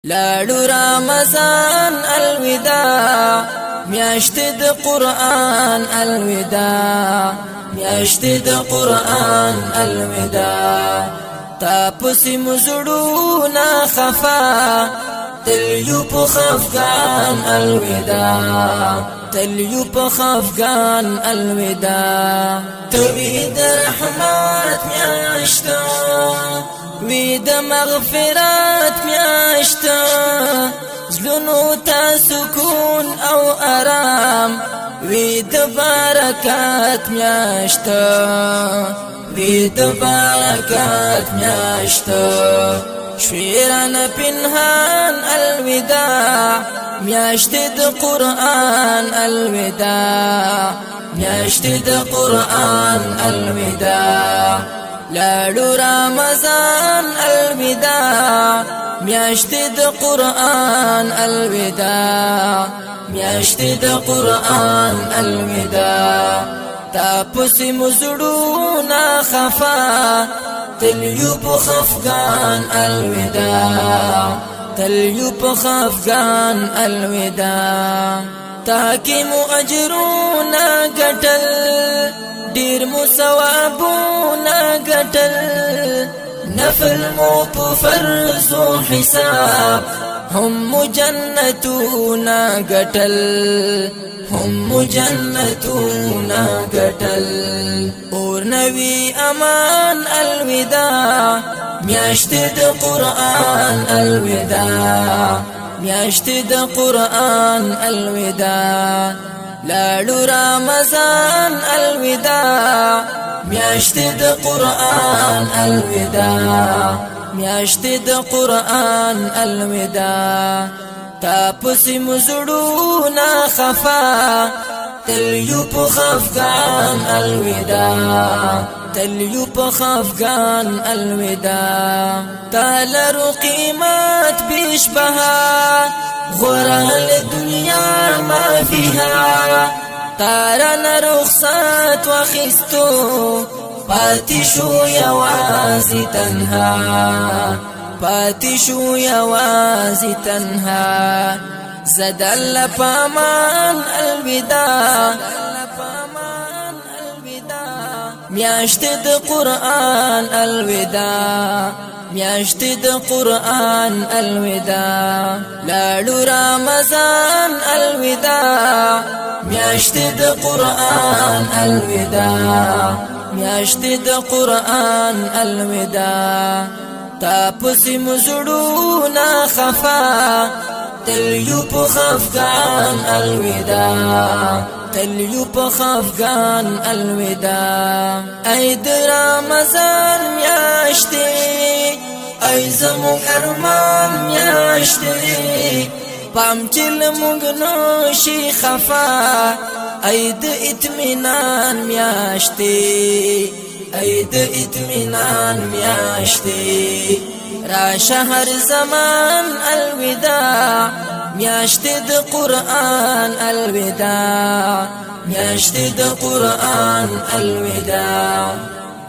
لاړو رمضان الوداع، میاشت د قرآن الوداع، میاشت د قرآن الوداع. تا پسې مزړونه خفا، تل یو په خفګان الوداع، تل یو په خفګان الوداع. توی د رحمت میاشت، وی د مغفرت میاشت، زلونو ته سکون او آرام، وی د برکت میاشت، وی د برکت میاشت. شیران پنهان الوداع، میاشت د قرآن الوداع، میاشت د قرآن الوداع. لاړو رمضان الوداع، میاشت د قرآن الوداع، میاشت د قرآن الوداع. تا پسې مزړونه خفا، تل یو په خفګان الوداع، تل یو په خفګان الوداع. تاکي مو اجرونه ګټل، ډیر مو ثوابونه ګټل، نفل مو په فرض حساب، هم جنتونه ګټل، هم جنتونه ګټل. اور نوی امان الوداع، میاشت د قرآن الوداع، میاشت د قرآن الوداع. لاړو رمضان الوداع، میاشت د قرآن الوداع، میاشت د قرآن الوداع. تا پسې مزړونه خفا، تل یو په خفګان الوداع، تل یو په خفګان الوداع. تالرو قیمت بشبها، غره دنیا ما فيها، تارن رخصت واخستو، پاتې شو یوازې تنها، پاتې شو یوازې تنها. زدل پامان الوداع، میاشت د قرآن الوداع، میاشت د قرآن الوداع. لاړو رمضان الوداع، میاشت د قرآن الوداع، میاشت د قرآن الوداع. تا پسې مزړونه خفا، تل یو په خفګان الوداع، تل یو په خفګان الوداع. ای د رمضان میاشتې، ای زموږ ارمان میاشتې، پام چې له موږ نشي خفا، ای د اطمینان میاشتې، ای د اطمینان میاشتې. را شهر زمان الوداع، میاشت د قرآن الوداع، میاشت د قرآن الوداع.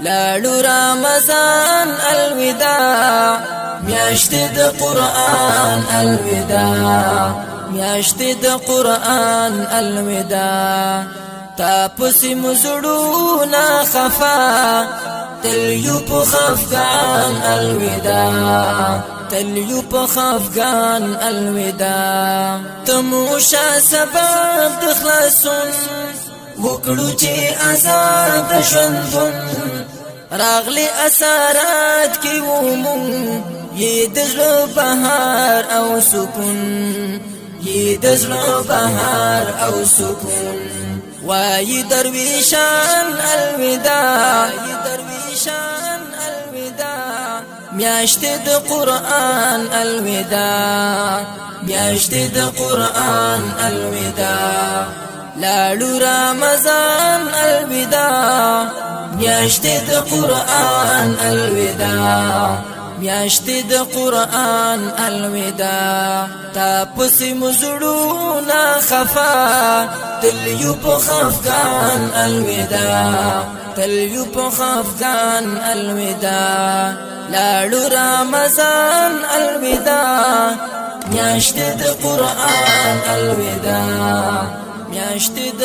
لاړو رمضان الوداع، میاشت د قرآن الوداع، میاشت د قرآن الوداع. تا پسې مزړونه خفا، تل یو په خفګان الوداع، تل یو په خفګان الوداع. تموشا سبب د خلاصون، وکړو چې آزاد ژوندون، راغلی اسارات کې ومون، یې د زړه بهار او سکون، یې د زړه بهار او سکون. وای درویشان الوداع، درویشان الوداع، میاشت د قرآن الوداع، میاشت د قرآن الوداع. لاړو رمضان الوداع، میاشت د قرآن الوداع، میاشت د قرآن الوداع. تا پسې مزړونه خفا، تل یو په خفګان الوداع، تل یو په خفګان الوداع. لاړو رمضان الوداع. میاشت د قرآن الوداع، میاشت د